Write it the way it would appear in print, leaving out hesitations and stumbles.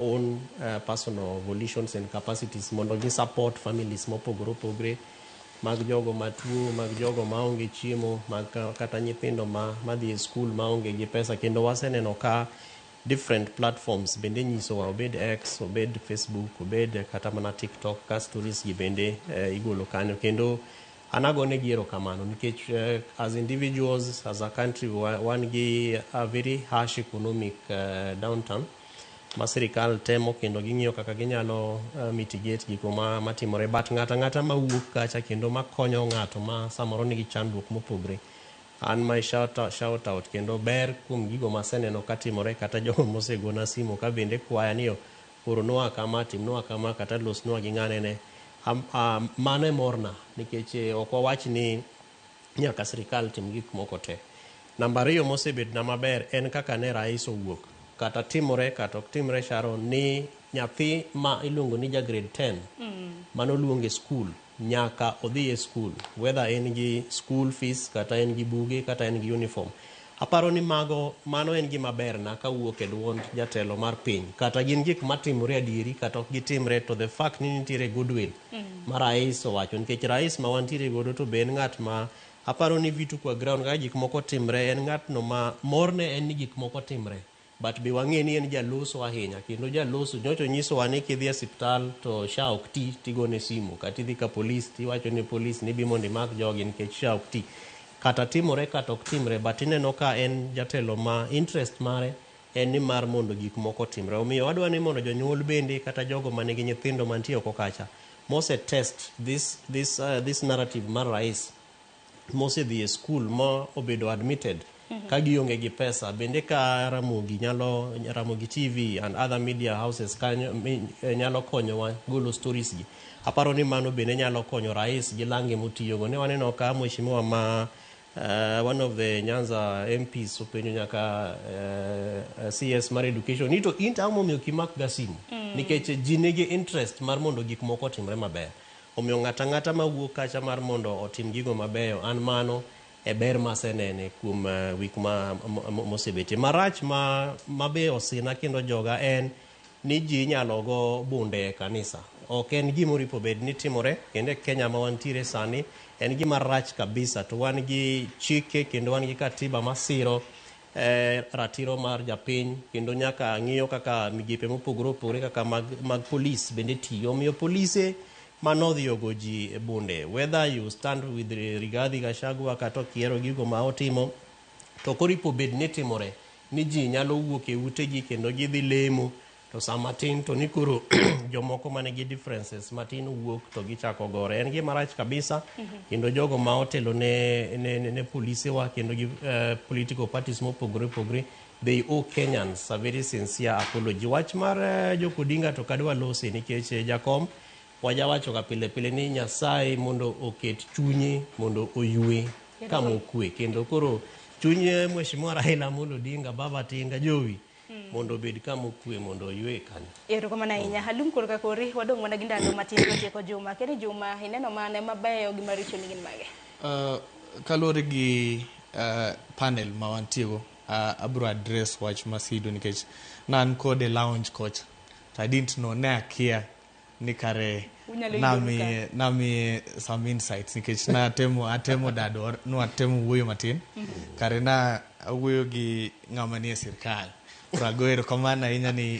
Own personal volitions and capacities mondo gi support families mopogore opogore mag jogo matuo, mag jogo maonge chiemo, mag kata nyithindo ma madhi e skul maonge gi pesa. Kendo waseneno ka different platforms bende nyisowa, obed X, obed Facebook, obed kata mana TikTok, ka stories gi bende igolo kanyo. Kendo an agonegi erokamano nikech as individuals, as a country, wan gi a very harsh economic downturn ma sirikal temo kendo ging'iyo kaka ginyalo mitigate gigo ma matimore. But ng'ato ang'ata mawuok kacha kendo makonyo ng'ato ma samoro nigi chandruok mopogre, an my shout out kendo ber kuom gigo maseneno katimore, kata jogo mosegona simu ka bende kwaya ni oronwa kama, timnwa kama, kata losnwa gi ng'anene. Mano e morna nikech ok wawach ni nyaka sirikal tim gik moko te. Namba ariyo mosebedna maber en kaka ne rais owuok, kata timore kata ok timre, Sharon, ni nyathi ma iluongo ni ja grade 10 manoluong e skul nyaka odhi e skul, whether en gi school fees, kata en gi buge, kata en gi uniform. Aparo ni mago mano en gima berna kawuok e duond jatelo mar piny. Kata gin gik matimore adieri kata ok gitimre, to the fact ni nitiere goodwill ma rais owacho, nikech rais ma wantiere godo to be en ng'at ma aparo ni vitu kwa ground kaka gik moko timre, en ng'atno ma morne en ni gik moko timre. But be wang'e ni en jaloso ahinya, kendo jaloso nyocha onyisowa ni kidhi e osiptal to SHA ok ti, tigone simu, kata idhi ka polis tiwacho ne polis ni bi mondo imak jogi nikech SHA ok ti. Kata timore kata ok timre, but ineno ka en jatelo ma interest mare en ni mar mondo gik moko otimre. Omiyo wadwa ni mondo jonyuol bende, kata jogo manigi nyithindo mantie oko kacha mose test this narrative mar rais, mosedhi e skul ma obedo admitted ka gionge gi pesa bende, ka Ramogi nyalo, Ramogi TV and other media houses kanyo nyalo konyowa golo stories gi. Aparo ni mano bende nyalo konyo rais gi lange motiyogo. Ne waneno ka mheshimiwa ma one of the Nyanza MPs openjo nyaka CS mar education ni to in to ang'o momiyo ok imak ga simu, nikech ji nigi interest mar mondo gik moko otimre maber. Omiyo ng'ato ang'ata mawuok kacha mar mondo otim gigo mabeyo, an mano e ber masenene kuom wik ma mosebetie. Marach ma be osina kendo joga en ni ji inyalo go bunde e kanisa. Ok en gima oripo bed ni timore kendo e Kenya ma wantiere sani en gima rach kabisa. To wan gi chike kendo wan gi katiba masiro ratiro mar japiny, kendo nyaka ng'iyo kaka migepe mopogore opogore kaka mag polis bende tiyo. Omiyo polise manodhi ogo ji e bunde, whether you stand with Rigathi Gachagua kata ok ihero gigo ma otimo, to ok oripo bed ni timore ni ji nyalo wuok e utegi kendo gidhi lemo, to sama tin to ni koro jomoko manigi differences matin wuok to gichako gore. En gima rach kabisa. Kendo jogo ma otelo ne polisewa kendo gi political parties mopogore opogore, they owe Kenyans a very sincere apology. Wach mar Joko Odinga to kadwa lose nikech jakom wajawacho ga pile pile ni Nyasaye mondo oket chunye mondo oywe kama okwe, kendo koro chuny Mheshimiwa Raila Amolo Odinga, Baba Tinga Jowi, mondo obed kama okwe, mondo oywe kanyo. Erokamano ahinya. Halum korka kori, wadong' mana gi ndalo matin to tieko juma. Keni juma, ineno mane mabeyo gi maricho ni gin mage? Kaluwore gi panel ma wantiego, abro address wach Masido nikech nan kode lounge kocha to I didn't know, ne akia ni kare Unyalo yudo namiye some insights nikech natemo atemo dado nwatemo wuoyo matin kare na awuoyo gi ng'ama nie sirkal. Koro ago erokamano ahinya ni.